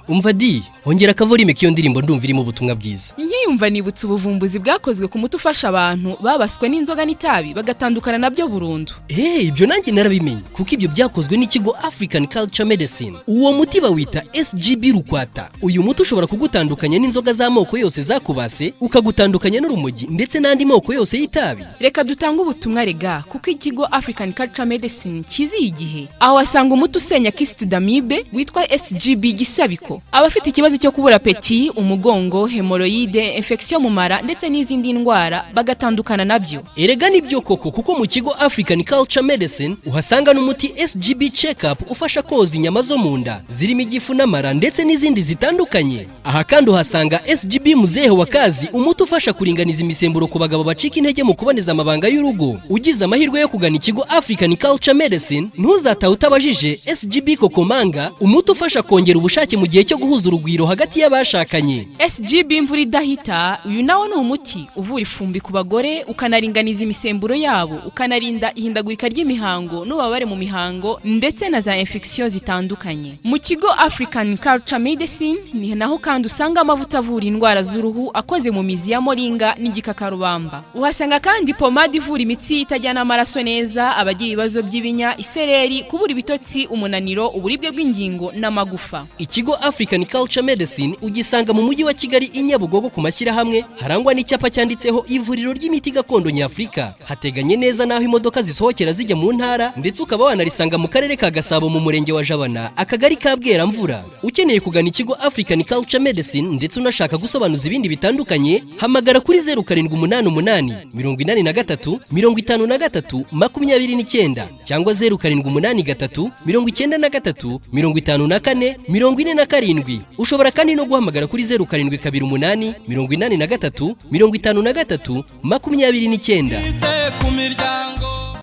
Umva di, ongera akavorime k'iyo ndirimbo ndumva irimo ubutumwa bwiza. Nkiyumva nibutse ubuvumbuzi bwakozwe ku muti ufasha abantu babaswe n'inzoga n'itabi bagatandukana nabyo burundu. Ibyo nanjye narabimenye kuko ibyo byakozwe n'ikigo African Culture Medicine. Uwo muti bawita SGB Rukwata. Uyu muti ushobora kugutandukanya n'inzoga z'amoko yose zakubase, ukagutandukanya n'urumogi ndetse n'andi moko yose y'itabi. Reka dutange ubutumwa rega kuko ikigo African Culture Medicine kiziye igihe. Aho wasanga umuti usenya kistudamibe witwa SGB Gisabiko. Abafite ikibazo cyo kubura peti, umugongo, hemoroide, infection mu mara ndetse n'izindi ndwara bagatandukana nabyo. Erega nibyo koko kuko mu kigo African Culture Medicine uhasanga n'umuti SGB Checkup ufasha koza inyama zo mu nda zirimo igifu n'amara ndetse n'izindi zitandukanye. Aha kandi uhasanga SGB Muzehe wa kazi, umuti ufasha kuringaniza imisemburo ku bagabo bacika intege mu kuboneza amabanga y'urugo. Ugize amahirwe yo kugana ikigo African Culture Medicine ntuzataha utabajije SGB Kokomanga, umuti ufasha kongera ubushake mu gihe cyo guhuza urugwiro hagati y'abashakanye. SGB Imvura idahita, uyu nawo ni umuti uvura ifumbi ku bagore, ukanaringaniza imisemburo yabo, ukanarinda ihindagurika ry'imihango n'ububabare mu mihango ndetse na za infection zitandukanye. Mu kigo African Culture Medicine ni naho kandi usanga amavuta avura indwara z'uruhu akoze mu mizi ya moringa n'igikakarubamba. Uhasanga kandi pomade ivura imitsi itajyana amaraso neza, abagira ibibazo by'ibinya, isereri, kubura ibitotsi, umunaniro, uburibwe bw'ingingo n'amagufa. Ikigo African Culture Medicine ugisanga mu mujyi wa Kigali i Nyabugogo ku mashyirahamwe harangwa n'icyapa cyanditseho ivuriro ry'imiti gakondo nyafurika. Hateganye neza naho imodoka zisohokera zijya mu ntara, ndetse ukaba wanarisanga mu karere ka Gasabo mu murenge wa Jabana, akagari ka Bweramvura. Ukeneye kugana ikigo African Culture Medicine ndetse unashaka gusobanuza ibindi bitandukanye, hamagara kuri 0788 83 53 29 cyangwa 0783 93 54 47. Ushobora kandi no guhamagara kuri 0728 83 53 29.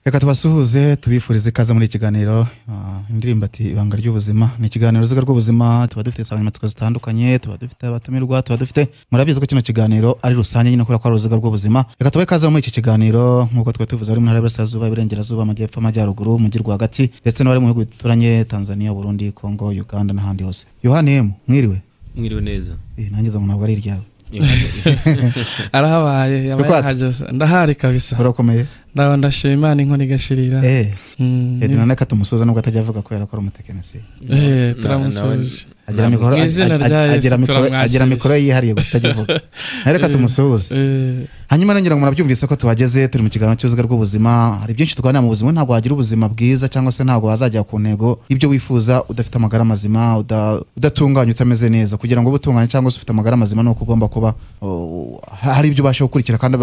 Reka tubasuhuze tubifurize ikaze muri ikiganiro indirimbo ati ibanga ry'ubuzima. Ni ikiganiro uruziga rw'ubuzima, tuba dufite insanganyamatsiko zitandukanye, tuba dufite abatumirwa, tuba dufite, murabizi ko kino kiganiro ari rusange nyine kubera ko ari uruziga rw'ubuzima. Reka tubahe ikaze muri iki kiganiro nk'uko twari tubivuze, ari mu ntara y'Iburasirazuba, Iburengerazuba, Amajyepfo, Amajyaruguru, umujyi rwagati ndetse n'abari mu bihugu bituranye Tanzania, Burundi, Congo, Uganda n'ahandi hose. Yohani M, mwiriwe? Mwiriwe neza. Nanjye ngo ntabwo ari iryawe. Arahabaye yabaye ndahari kabisa. Urakomeye? Ndaho ndashima Imana inkoni igashirira. Edna naka tumusoza nubwo atajya avuga kubera ko ari umutekinisiye. Turamusoje. Agira mikoro yihariye gusa atajya avuga. Reka tumusuhuze. Hanyuma ngira ngo murabyumvise ko tuhageze, turi mu kiganiro cy'uruziga rw'ubuzima. Hari byinshi tuganira mu buzima, ntabwo wagira ubuzima bwiza cyangwa se ntabwo wazajya ku ntego ibyo wifuza udafite amagara mazima, udatunganye, utameze neza. Kugira ngo ubutunganye cyangwa se ufite amagara mazima nuko ugomba kuba hari ibyo ubasha gukurikira kandi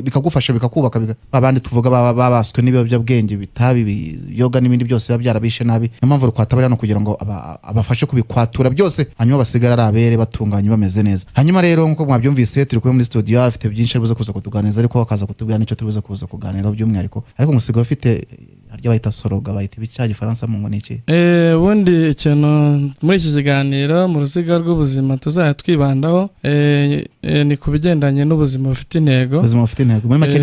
bikagufasha, bikakubaka. Abandi tuvuga babaswe n'ibiyobyabwenge, bitabi, yoga n'ibindi byose biba byarabishe nabi. Niyo mpamvu Rukwata bari hano kugira ngo abafashe kubikwatura byose, hanyuma basigara ari abere batunganye bameze neza. Hanyuma rero nk'uko mwabyumvise turi kumwe muri studio, afite byinshi ari buze kuza kutuganiriza, ariko akaza kutubwira n'icyo turi buze kuza kuganiraho by'umwihariko. Ariko musigaye ufite harya bayita soroga, bayita ibicya gifaransa mu ngo niki? Ubundi ikintu muri iki kiganiro mu ruziga rw'ubuzima tuzajya twibandaho ni ku bigendanye n'ubuzima bufite intego. Ubuzima bufite intego muri make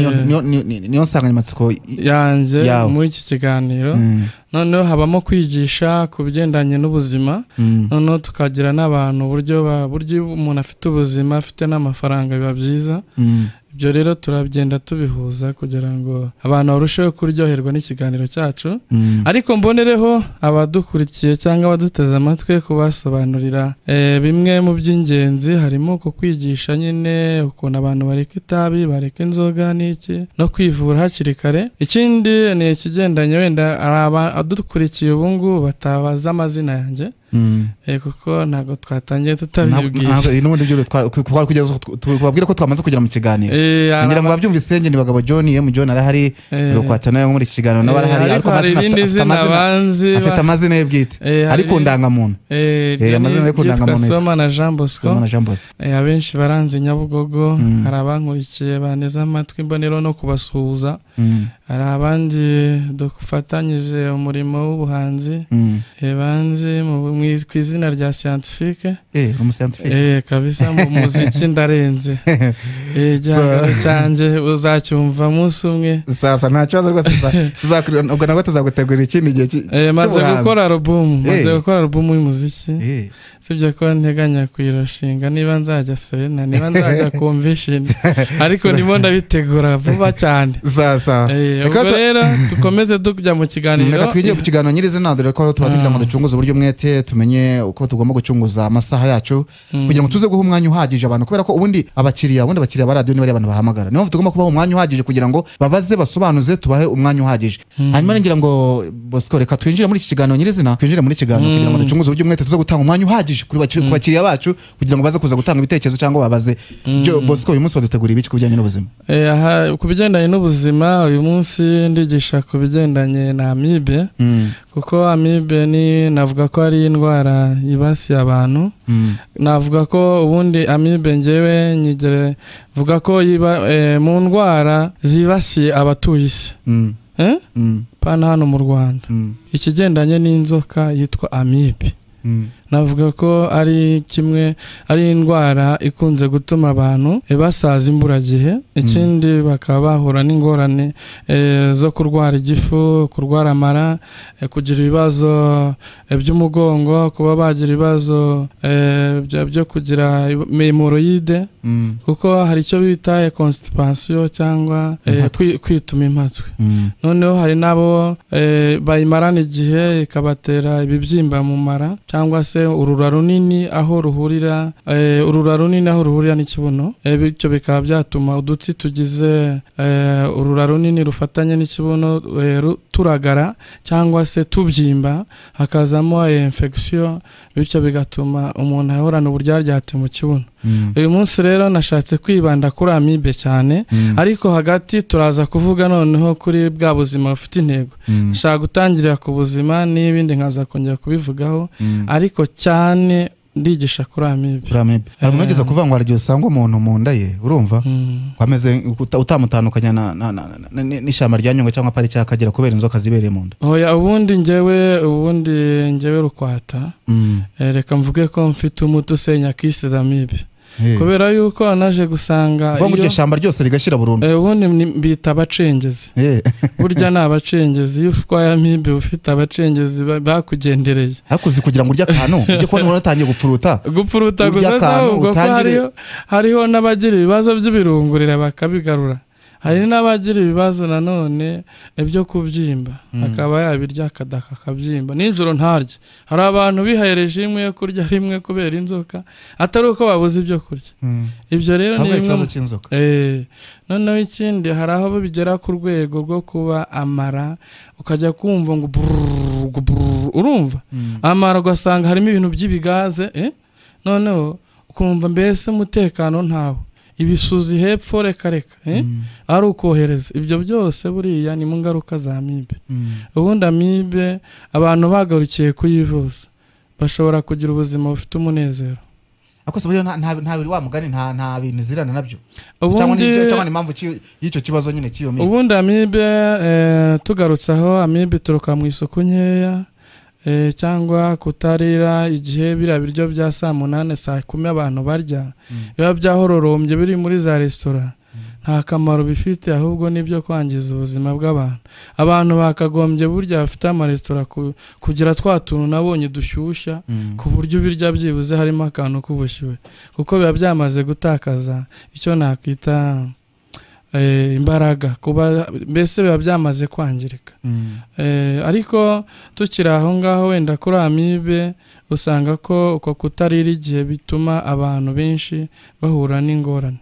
niyo nsanganyamatsiko yanjye muri iki kiganiro. Noneho habamo kwigisha ku bigendanye n'ubuzima, noneho tukagira n'abantu uburyo umuntu afite ubuzima afite n'amafaranga biba byiza. Ibyo rero turagenda tubihuza kugira ngo abantu barusheho kuryoherwa n'ikiganiro cyacu. Ariko mbonereho abadukurikiye cyangwa abaduteze amatwi kubasobanurira bimwe mu by'ingenzi, harimo ko kwigisha nyine ukuntu abantu bareka itabi, bareka inzoga n'iki, no kwivura hakiri kare. Ikindi ni ikigendanye wenda abadukurikiye ubu ngubu batabaza amazina yanjye, kuko ntabwo twatangiye tutabibwiye. N'ubundi byo kugeza tubabwira ko twamaze kugera mu kiganiro. Ngira ngo babyumvise njye ni bagabo John M John arahari, Rukwata nawe muri iki kiganiro nawe arahari, ariko afite amazina ye bwite ariko ndangamuntu. Amazina ye kundangamuntu. Soma Jean Bosco. Abenshi baranze Nyabugogo, hari abankurikiye baneze amatwi mbonero no kubasuhuza. Hari abandi dufatanyije umurimo w'ubuhanzi, banzi Ku izina rya scientifique. Umuscientifique. Kabisa mu muziki ndarenze. Igihangano cyanjye uzacyumva umunsi umwe. Sasa nta kibazo rwose, ubwo nabwo tuzagutegurira ikindi gihe. Maze gukora album, maze gukora album y'umuziki. Sibyo ko nteganya kuyirashinga, niba nzajya Serena, niba nzajya Convention, ariko ndimo ndabitegura vuba cyane. Sasa ubwo rero dukomeze tujya mu kiganiro. Reka twigire ku kiganiro nyirizina, dore ko tuba tugira ngo ducunguze uburyo umwete, tumenye uko tugomba gucunguza amasaha yacu kugira ngo tuze guha umwanya uhagije abantu, kubera ko ubundi abakiriya ba radio ni bari abantu bahamagara, niyo mpamvu tugomba kubaha umwanya uhagije kugira ngo babaze, basobanuze, tubahe umwanya uhagije. Hanyuma ngira ngo Bosco, reka twinjire muri iki kiganiro nyirizina, twinjire muri kiganiro kugira ngo ducunguze uburyo umwete, tuze gutanga umwanya uhagije kuri bakiriya bacu kugira ngo baze kuza gutanga ibitekerezo cyangwa babaze. Bosco, uyu munsi waduteguriye ibiki ku bijyanye n'ubuzima? Ku bigendanye n'ubuzima uyu munsi ndigisha ku bigendanye na amibe, kuko amibe ni navuga ko ari indwara yibasiye abantu. Navuga ko ubundi amibe ngewe nyigere vuga ko yiba mu ndwara zibasiye abatuye isi, pana hano mu Rwanda. Ikigendanye n'inzoka yitwa amibe, navuga ko ari kimwe, ari indwara ikunze gutuma abantu basaza imburagihe, ikindi bakaba bahura n'ingorane zo kurwara igifu, kurwara amara, kugira ibibazo by'umugongo, kuba bagira ibibazo byo kugira hemorrhoide, kuko hari icyo bita constipation cyangwa kwituma impatwe. Noneho hari nabo bayimarana igihe ikabatera ibibyimba mu mara, cyangwa se urura runini aho ruhurira, urura runini aho ruhurira n'ikibuno, bityo bikaba byatuma udutsi tugize urura runini rufatanye n'ikibuno turagara cyangwa se tubyimba, hakazamo infection, bityo bigatuma umuntu ahorana uburyaryate mu kibuno. Uyu munsi rero nashatse kwibanda kuri amibe cyane, ariko hagati turaza kuvuga noneho kuri bwa buzima bufite intego. Nshaka gutangirira ku buzima n'ibindi nkaza kongera kubivugaho, ariko cyane ndigisha kuri amibe. Hari umuntu kuvuga ngo hari usanga umuntu mu nda ye, urumva kwameze utamutandukanya n'ishyamba rya Nyungwe cyangwa pariki y'Akagera kubera inzoka zibereye mu nda. Oya, ubundi ngewe Rukwata, reka mvuge ko mfite umuti usenya kisi amibe. Kubera yuko naje gusanga iyo iryo shyamba ryose rigashyira burundu. Ubundi bita abacengezi. Burya ni abacengezi, iyo utwaye amibe ufite abacengezi bakugendereye. Hakuzi kugira ngo urye akantu, ujye kubona umuntu gupfuruta. Gupfuruta gusa, ubwo ko hariho n'abagira ibibazo by'ibirungurira bakabigarura. Hari n'abagira ibibazo nanone ibyo kubyimba, akaba yabirya akadaka akabyimba nijoro ntarye. Hari abantu bihaye imwe yo kurya rimwe kubera inzoka, atari uko babuze ibyo kurya. Ibyo rero ni ikibazo cy'inzoka. Noneho ikindi hari aho bigera ku rwego rwo kuba amara, ukajya kumva ngo urumva amara ugasanga harimo ibintu by'ibigaze, noneho ukumva mbese umutekano ntawo, ibisuzi hepfo reka reka, ari ukohereza. Ibyo byose buriya ni mu ngaruka za amibe. Ubundi amibe abantu bagarukiye kuyivuza bashobora kugira ubuzima bufite umunezero. Ako se nta wa mugani nta bintu zirana nabyo, cyangwa ni impamvu y'icyo kibazo nyine cy'iyo mibe. Ubundi amibe tugarutse aho, amibe ituruka mu isuku nkeya, cyangwa kutarira igihe biriya biryo bya saa 8 saa 10 abantu barya, biba byahororombye biri muri za resitora, nta kamaro bifite, ahubwo nibyo kwangiza ubuzima bw'abantu. Abantu bakagombye burya bafite amaresitora kugira twa tuntu nabonye dushyushya, ku buryo birya byibuze harimo akantu k'ubushyuhe, kuko biba byamaze gutakaza icyo nakwita imbaraga, kuba mbese biba byamaze kwangirika. Ariko tukiri aho ngaho wenda kuri amibe, usanga ko uko kutarira igihe bituma abantu benshi bahura n'ingorane.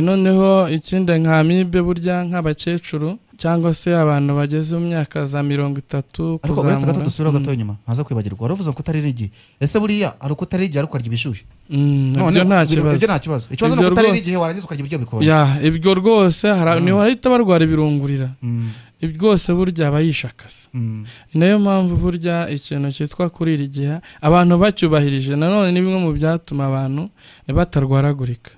Noneho ikindi nka amibe burya nk'abakecuru cyangwa se abantu bageze mu myaka za 30 kuzamura. Ariko uretse gato dusubira gato inyuma, ntaza kwibagirwa. Waravuze ko kutarira igihe, ese buriya ari ukutarira igihe ariko ukarya ibishyushye? Ibyo nta kibazo. Ibyo nta kibazo. Ikibazo ni ukutarira igihe warangiza ukarya ibiryo bikonje. Ibyo rwose niho bahita barwara ibirungurira. Rwose burya aba yishakaza. Ni nayo mpamvu burya ikintu cyitwa kurira igihe abantu bacyubahirije nanone ni bimwe mu byatuma abantu batarwaragurika,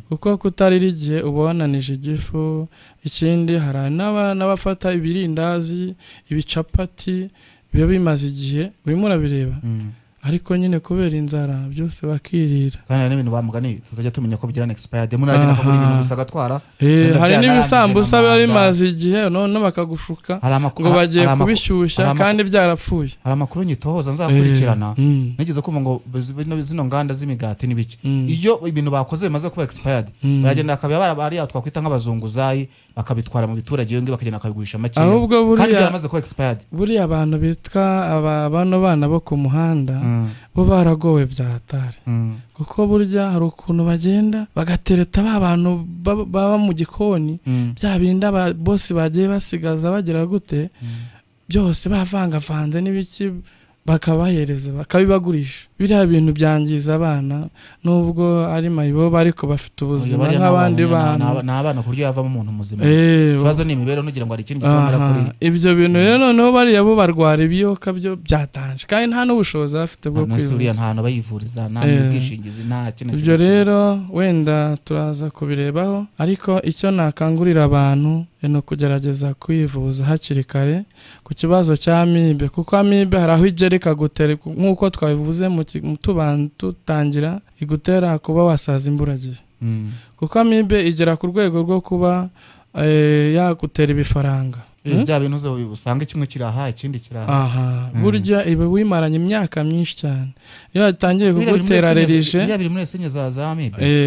kuko kutarira igihe uba wananije igifu. Ikindi hari n'abafata ibirindazi, ibicapati, Biba bimaze igihe urimo urabireba, ariko nyine kubera inzara byose bakirira. Kandi hari n'ibintu bamugani tutajya tumenya ko bigira expired, umuntu aragenda akagura ibintu gusa agatwara. Hari n'ibisambusa biba bimaze igihe none bakagushuka ngo bagiye kubishyushya kandi byarapfuye. Hari amakuru nyitohoza nzakurikirana, nigeze kumva ngo zino nganda z'imigati n'ibiki, iyo ibintu bakoze bimaze kuba expired baragenda bakaba bari twakwita nk'abazunguzayi, bakabitwara mu biturage iyo ngiyo bakagenda bakabigurisha make, kandi byaramaze kuba expired. Buriya abantu bitwa aba bano bana bo ku muhanda bo baragowe byahatari, kuko burya hari ukuntu bagenda bagatereta ba bantu baba mu gikoni, bya bindi bose bagiye basigaza bagira gute byose bavangavanze n'ibiki bakabahereza bakabibagurisha. Biriya bintu byangiza abana, nubwo ari mayibobo ariko bafite ubuzima nk'abandi bantu. Ni abana ku buryo yavamo umuntu muzima. Ikibazo ni imibereho, nugira ngo hari ikindi gikomera kuri ibyo bintu. Rero noneho bariya bo barwara ibiyoka byo byatanje, kandi nta n'ubushobozi bafite bwo kwivuza, nta hantu bayivuriza, nta n'ubwishingizi, nta kintu. Ibyo rero wenda turaza kubirebaho, ariko icyo nakangurira abantu ni ukugerageza kwivuza hakiri kare ku kibazo cya amibe, kuko amibe hari aho igera ikagutera, nk'uko twabivuze tutangira, igutera kuba wasaza imburagihe, kuko amibe igera ku rwego rwo kuba yagutera ibifaranga. Bya bintu usanga kimwe kiraha ikindi kiraha. Aha, burya ibi wimaranye imyaka myinshi cyane, iyo yatangiye kugutera rerije,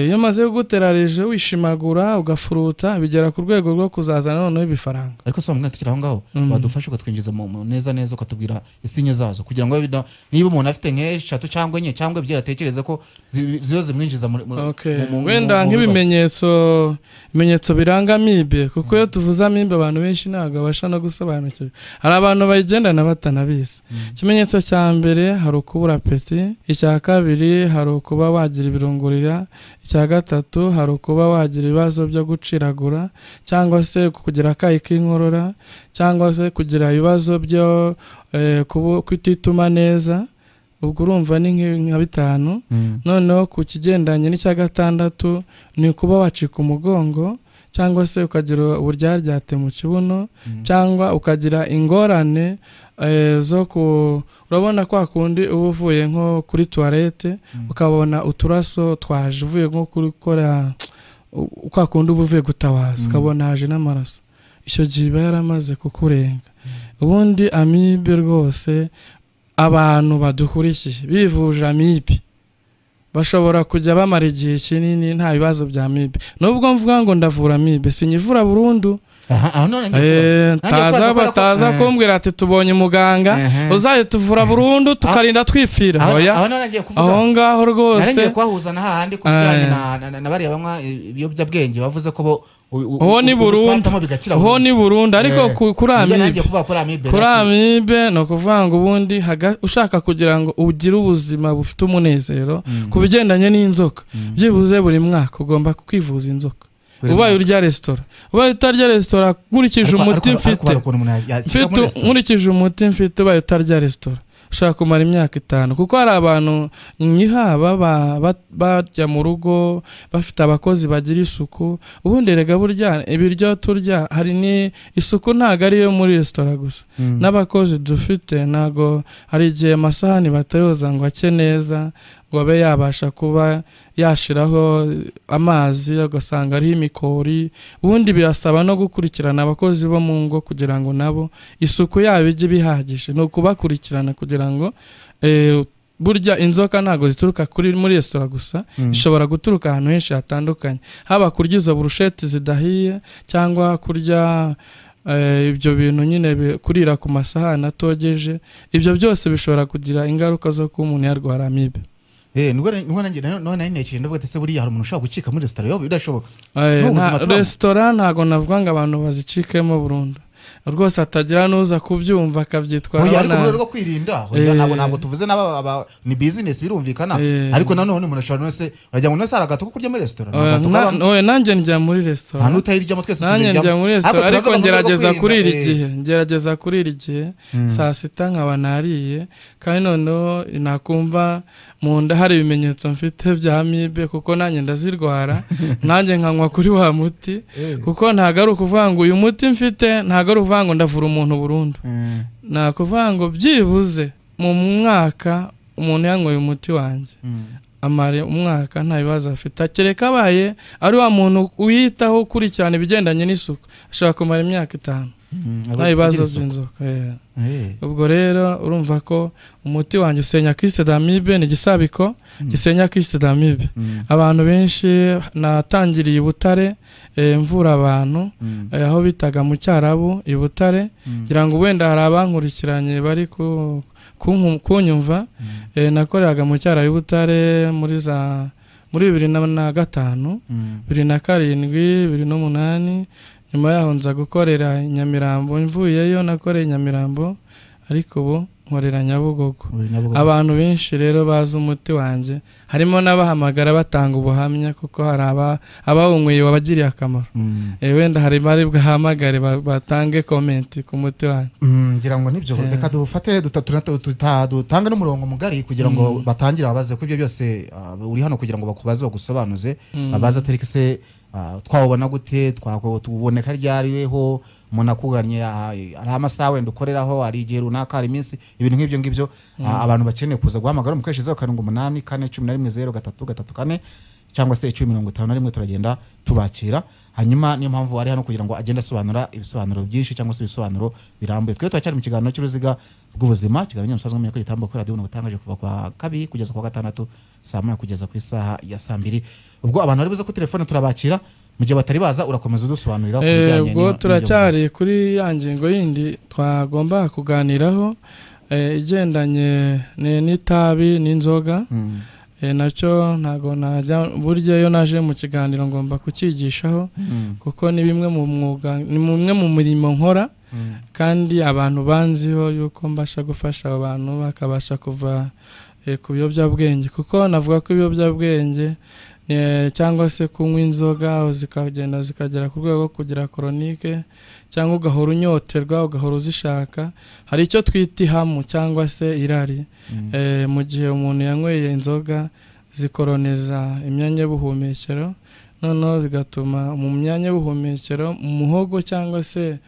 iyo maze kugutera rerije wishimagura ugafuruta, bigera ku rwego rwo kuzazana noneho ibifaranga. Ariko so mwana tukiri aho ngaho, wadufasha ukatwinjiza neza neza ukatubwira isinye zazo, kugira ngo niba umuntu afite nk'eshatu cyangwa enye cyangwa ebyiri atekereze ko ziyo zimwinjiza muri wenda nk'ibimenyetso biranga amibe, kuko iyo tuvuze amibe abantu benshi ntabwo babasha no gusobanukirwa. Hari abantu bayigendana batanabizi. Ikimenyetso cya mbere hari ukubura apeti, icya kabiri hari ukuba wagira ibirungurira, icya gatatu hari ukuba wagira ibibazo byo guciragura cyangwa se kugira akayi k'inkorora, cyangwa se kugira ibibazo byo kutituma neza. Ubwo urumva ni nka bitanu. Noneho ku kigendanye n'icya gatandatu ni ukuba wacika umugongo, cyangwa se ukagira uburyaryate mu kibuno, cyangwa ukagira ingorane zo ku urabona kwa kundi uba uvuye nko kuri toilette ukabona uturaso twaje, uvuye nko gukora kwa kundi uba uvuye gutabaza ukabona haje n'amaraso, icyo gihe iba yaramaze kukurenga. Ubundi amibe rwose abantu badukurikiye bivuje amibe bashobora kujya bamara igihe kinini nta bibazo bya amibe. Nubwo mvuga ngo ndavura amibe, sinyivura burundu. Taza kumbwira ati tubonye muganga uzaye tuvura burundu tukarinda twipfira. Aho ngaho rwose ngiye kubahuza na hahandi ku bijyanye na bariya banywa ibiyobyabwenge bavuze ko bo ho ni burundu, ho ni burundu. Ariko kuri amibe no kuvuga ngo ubundi ushaka kugira ngo ugire ubuzima bufite umunezero ku bigendanye n'inzoka, byibuze buri mwaka ugomba kwivuza inzoka. Ubaye urya resitora, ubaye utarya resitora, nkurikije umuti mfite, nkurikije umuti mfite, ubaye utarya resitora ushaka kumara imyaka 5, kuko hari abantu nyihaba barya mu rugo bafite abakozi bagira isuku. Ubundi rega burya ibiryo turya hari ni isuku, ntago ari yo muri resitora gusa, n'abakozi dufite ntago hari igihe amasahani batayoza ngo ake neza, ngo abe yabasha kuba yashiraho amazi ugasanga ariho imikori. Ubundi birasaba no gukurikirana abakozi bo mu ngo kugira ngo nabo isuku yabo ijye bihagije, ni ukubakurikirana kugira ngo burya inzoka ntago zituruka kuri muri resitora gusa, ishobora guturuka ahantu henshi hatandukanye, haba kurya izo burusheti zidahiye cyangwa kurya ibyo bintu nyine, kurira ku masahani atogeje. Ibyo byose bishobora kugira ingaruka zo kuba umuntu yarwara amibe. Nubwo nanjye none nayinekije ndavuga ati se buriya hari umuntu ushobora gucika muri resitora? Yo bidashoboka. Resitora ntago navuga ngo abantu bazicikemo burundu rwose, atagira nuza kubyumva akabyitwara. Oya, ariko mu rwego rwo kwirinda, ntabwo tuvuze n'aba ni business birumvikana, ariko nanone umuntu ashobora nose urajya ngo nose aragato ko kurya muri resitora. Oya, nanjye njya muri resitora, nta n'utayiryamo twese tuzirya. Nanjye njya muri resitora, ariko ngerageza kurira igihe, ngerageza kurira igihe saa sita nkaba nariye, kandi noneho nakumva mu nda hari ibimenyetso mfite bya amibe, kuko nanjye ndazirwara, nanjye nkanywa kuri wa muti, kuko ntago ari ukuvuga ngo uyu muti mfite ntago ari ari uvuga ngo ndavura umuntu burundu, nakuvuga ngo byibuze mu mwaka umuntu yanyweye umuti wanjye amare umwaka nta bibazo afite, kereka abaye ari wa muntu uyitaho ukurikirana ibigendanye n'isuku, ashobora kumara imyaka 5 nta bibazo by'inzoka. Ubwo rero urumva ko umuti wanjye usenya kyste d'amibe, ni igisabiko gisenya kyste d'amibe. Abantu benshi natangiriye i Butare, mvura abantu aho bitaga mu Cyarabu i Butare, ngira ngo wenda hari abankurikiranye bari kunyumva. Nakoreraga mu Cyarabu i Butare muri 2005, 2007, 2008. Nyuma yaho nza gukorera Nyamirambo, mvuyeyo nakoreye Nyamirambo, ariko ubu nkorera Nyabugogo. Abantu benshi rero bazi umuti wanjye, harimo n'abahamagara batanga ubuhamya, kuko hari abawunyweye wabagiriye akamaro. Wenda hari bari bwahamagare batange comment ku muti wanjye. Ngira ngo nibyo, reka dufate dutange n'umurongo mugari kugira ngo batangire babaze ko ibyo byose uri hano kugira ngo bakubaze bagusobanuze, babaze atari se twawubona gute, twaboneka ryariweho, umuntu akugannye ari amasaha wenda ukoreraho, ari igihe runaka, ari iminsi, ibintu nk'ibyo ngibyo. Abantu bakeneye kuza guhamagara mukoresheje 0784 11 03 34 cyangwa se 1051, turagenda tubakira. Hanyuma niyo mpamvu ari hano kugira ngo agende asobanura ibisobanuro byinshi cyangwa se ibisobanuro birambuye. Twe turacyari mu kiganiro cy'uruziga rw'ubuzima, kiganiro musanzwe menya ko gitambuka kuri radio butangaje kuva kwa kabiri kugeza kwa gatandatu saa 1 kugeza ku isaha ya saa 2. Ubwo abantu bari buze ku telefone turabakira, mu gihe batari baza urakomeza udusobanurira ku bijyanye. Ubwo turacyari kuri ya ngingo yindi twagomba kuganiraho, igendanye n'itabi n'inzoga. Nacyo ntago najya, burya iyo naje mu kiganiro ngomba kucyigishaho, kuko ni bimwe mu mwuga, ni mumwe mu mirimo nkora, kandi abantu banziho yuko mbasha gufasha abantu bakabasha kuva ku biyobyabwenge, kuko navuga ko ibiyobyabwenge cyangwa se kunywa inzoga zikagenda zikagera ku rwego kugira koronike, cyangwa ugahora unyoterwa, ugahora uzishaka, hari icyo twita ihamu cyangwa se irari. Mu gihe umuntu yanyweye inzoga zikoroneza imyanya y'ubuhumekero, noneho bigatuma mu myanya y'ubuhumekero, mu muhogo cyangwa se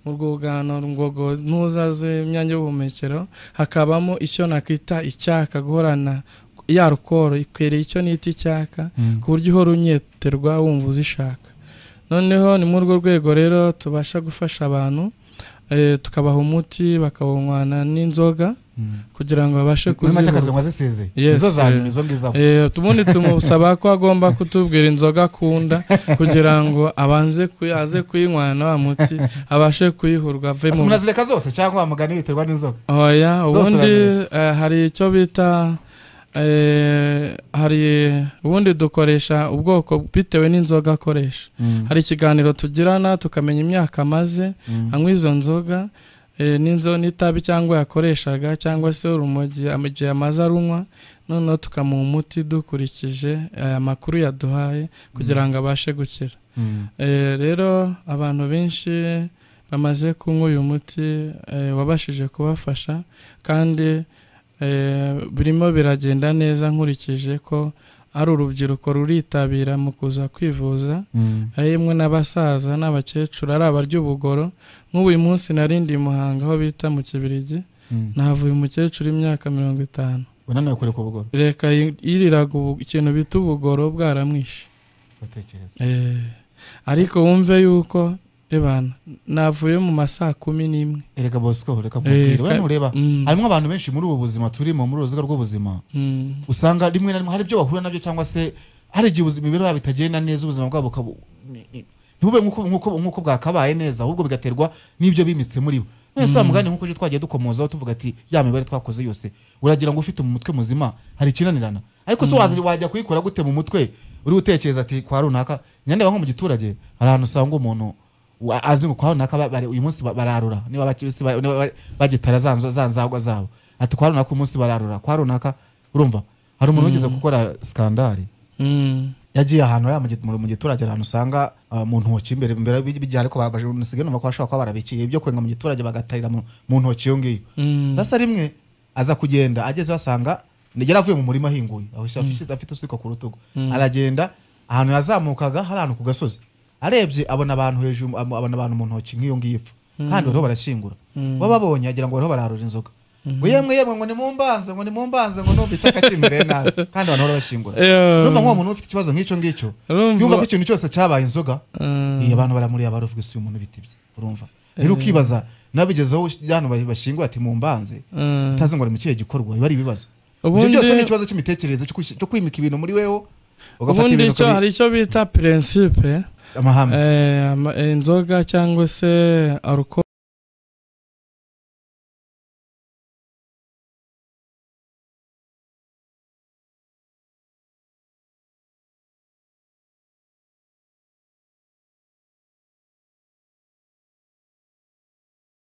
mu rwugano ngogo ntuzaze imyanya y'ubuhumekero, hakabamo icyo nakwita icyaka, guhorana ya alcohol ikwereye icyo nita icyaka, ku buryo uhora unyeterwa wumva uzishaka. Noneho ni muri urwo rwego rero tubasha gufasha abantu, tukabaha umuti bakawunywana n'inzoga kugira ngo babashe kuzihura. Ubundi tumusaba ko agomba kutubwira inzoga akunda kugira ngo abanze aze kuyinywana wa muti abashe kuyihurwa ave mu. Munazireka zose cyangwa mugani biterwa n'inzoga? Oya, ubundi hari icyo bita hari ubundi dukoresha ubwoko bitewe n'inzoga akoresha. Hari ikiganiro tugirana tukamenya imyaka amaze anywa izo nzoga, n'inzo n'itabi cyangwa yakoreshaga, cyangwa se urumogi igihe amaze arunywa, noneho tukamuha umuti dukurikije aya makuru yaduhaye kugira ngo abashe gukira. Rero abantu benshi bamaze kunywa uyu muti wabashije kubafasha, kandi birimo biragenda neza nkurikije ko ari urubyiruko ruritabira mu kuza kwivuza, yemwe n'abasaza n'abakecuru ari abarya ubugoro. Nk'ubu uyu munsi narindi Muhanga aho bita mu Kibirigi, nahavuye umukecuru imyaka 50 unaniwe kureka ubugoro, reka yiriraga ikintu bita ubugoro bwaramwishe. Ariko wumve yuko ebana navuye mu masaha 11. Erega Bosco, reka nkubwire, we nureba harimo abantu benshi muri ubu buzima turimo, muri uruziga rw'ubuzima, usanga rimwe na rimwe hari ibyo bahura nabyo, cyangwa se hari igihe ubuzima imibereho yabo itagenda neza, ubuzima bwabo ntube nkuko bwakabaye neza, ahubwo bigaterwa n'ibyo bimitse muri bo. Mwese mugani nkuko je twagiye dukomozaho tuvuga ati ya mibare twakoze yose, uragira ngo ufite mu mutwe muzima hari ikinanirana, ariko so wajya kuyikora gute mu mutwe uri utekereza ati kwa runaka nyandeba nko mu giturage hari ahantu usanga umuntu azi ngo kwa runaka uyu munsi bararura, niba bakibisi bagitara zanzagwa zabo, ati kwa runaka umunsi bararura kwa runaka. Urumva hari umuntu wigeze gukora skandali, yagiye ahantu ari mu giturage, ahantu usanga mu ntoki imbere imbere bijya, ariko baje numva ko bashobora kuba barabikiye ibyo kwenga mu giturage bagatarira mu ntoki iyo ngiyo. Sasa rimwe aza kugenda ageze basanga yari avuye mu murima ahinguye, aho afite isuka ku rutugu, aragenda ahantu yazamukaga hari ahantu ku gasozi, arebye abona abantu hejuru, abona abantu mu ntoki nk'iyo ngiyo ipfa. Kandi bariho barashyingura, wababonye agira ngo bariho baraharura inzoga, ngo yemwe yemwe, ngo nimumbanze, ngo nimumbanze, ngo numva icyaka kimereye nabi, kandi abantu bahora bashyingura. Urumva nk'uwo muntu ufite ikibazo nk'icyo ngicyo, yumva ko ikintu cyose cyabaye inzoga, iyo abantu baramuriye baravuga isi uyu muntu bitibye. Urumva rero ukibaza nabigezeho hano bashyingura ati mumbanze, utazi ngo ari mu kihe gikorwa, biba ari ibibazo. Ibyo byose ni ikibazo cy'imitekerereze cyo kwimika ibintu muri wewe. Ubundi icyo hari icyo bita principe, amahame, inzoga cyangwa se alcool.